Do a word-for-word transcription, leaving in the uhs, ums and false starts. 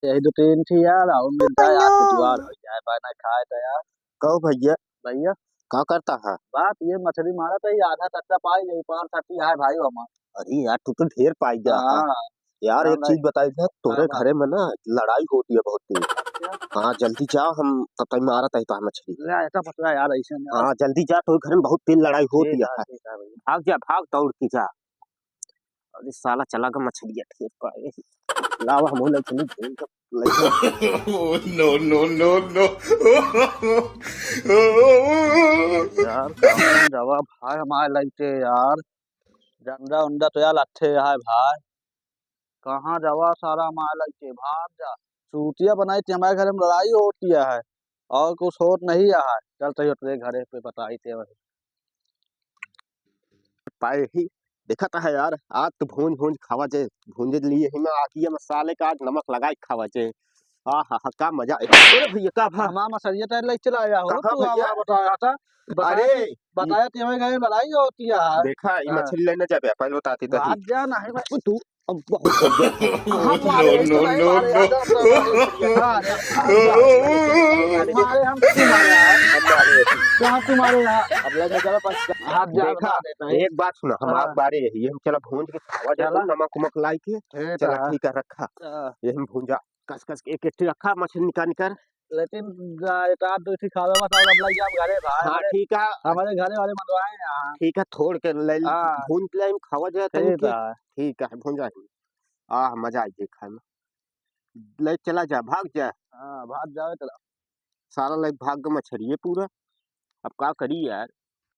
यही दो तीन थी यार, और मिल जाए यार, तो जुगाड़ हो जाए, बना खाए तो यार। कहो भैया। भैया। का करता है? बात ये मछली मारत है, आधा सट्टा पाई, यही पार सट्टी है भाई हमार। अरे यार, तू तो ढेर पाई गया है। हाँ। यार, हाँ एक भाई। चीज बताई ना, तोरे हाँ भाई। घरे में ना लड़ाई होती है बहुत तेज। अच्छा। हाँ, जल्दी जा, हम तब तक मारत है तो मछली। ले, ऐसा पकड़ा यार, ऐसे ना। हाँ, जल्दी जा, तोरे घरे में बहुत तेज लड़ाई होती है। ठीक है, ठीक है भैया। भाग जा, भाग, दौड़ के जा। अरे साला चला गया मछलिया, ठीक पाए। लावा, हम लोग चली घूम के लइके। Oh, no, no, no, no। यार, कहाँ जावा भाई हमारे लइके यार? डंडा उंडा तो यार लट्ठे है भाई। कहाँ जावा सारा हमारे लइके? भाग जा। चूतिया बनाई थी, हमारे घर में लड़ाई होती है और कुछ होत नहीं है। चल तही तेरे घरे पे बताई थे वही। पाए ही देखत है यार, आज तो भूंज भूंज खावा जे, भूंजे लिए ही मैं आखिया मसाले का आज नमक लगाए खावा जे। आहा हा, का मजा आए। अरे भैया, का भा? हमारा मछलिया तो ले चला आया हो कहाँ तू, भैया? आवा बताया था, बताया अरे, थी, बताया थी हमारे घर में लड़ाई होती है। देखा, ई हाँ। मछली लेने जाबे, पहले बताती तो ही। भाग जा ना, है भाई, तू अब बहुत हो गया। हम मारे, no, इसको नहीं no, मारे, no। यार, हम मारे, हम क्यों मारे यार? हम मारे। कहाँ क्यों मारे यार? अब ले जा, चलो, बस। हाथ जा, देखा, बता देता है। एक बात सुना, हम हाँ। आप बारे यही, हम चला भूंज के खावा जाए, चला। नमक उमक लाई के। ठीक चला, है। ठीक है, रखा। हाँ। ये हम भूंजा, कस कस के एक एक ठे रखा, मछली निकाल निकाल। लेकिन जा, एक आध दो ठे खावे बस, और अब लग जाए घरे भाई। हाँ, हमरे, ठीक है। हमरे घरे वाले मंगवाए हैं यहाँ। ठीक है, थोड़ के ले, हाँ। भूंज ले, हम खावा जाए, तनी ठीक के। है। ठीक है, भूंजा ही। आह, मजा आई जाए खाए में। ले चला जा, भाग जा। हाँ, भाग जावे चला। साला ले भाग गए मछरिये पूरा। अब का करी यार?